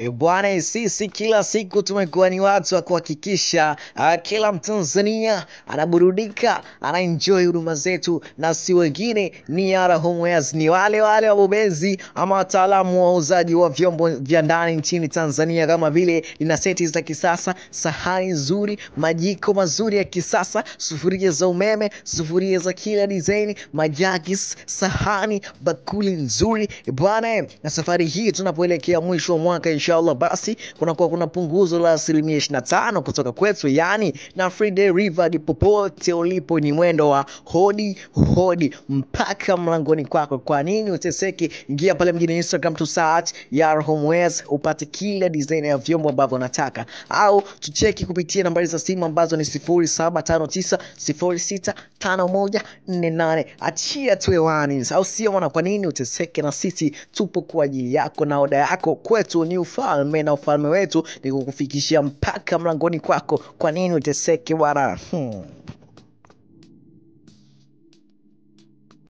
E bwana, sisi kila siku tumekuwa ni watu wa kuhakikisha kila Mtanzania anaburudika, anaenjoy huduma zetu, na si wengine ni Yara Homewares, ni wale wale wabobezi ama wataalamu wa uuzaji wa vyombo vya ndani nchini Tanzania, kama vile lina seti za kisasa, sahani nzuri, majiko mazuri ya kisasa, sufuria za umeme, sufuria za kila design, majagis, sahani, bakuli nzuri bwana. Na safari hii tunapoelekea mwisho wa mwaka inshallah, basi kunakuwa kuna punguzo la 25% kutoka kwetu, yani na free delivery popote ulipo. Ni mwendo wa hodi hodi mpaka mlangoni kwako. Kwa nini uteseke? Ingia pale mjini Instagram tu search Yara Homewares upate kila design ya vyombo ambavyo unataka, au tucheki kupitia nambari za simu ambazo ni 0759065148. Achia tu hewani, au sio bwana? Kwa nini uteseke? Na sisi tupo kwa ajili yako, na oda yako kwetu ni ufalme, na ufalme wetu ni kukufikishia mpaka mlangoni kwako. Kwa nini uteseke bwana?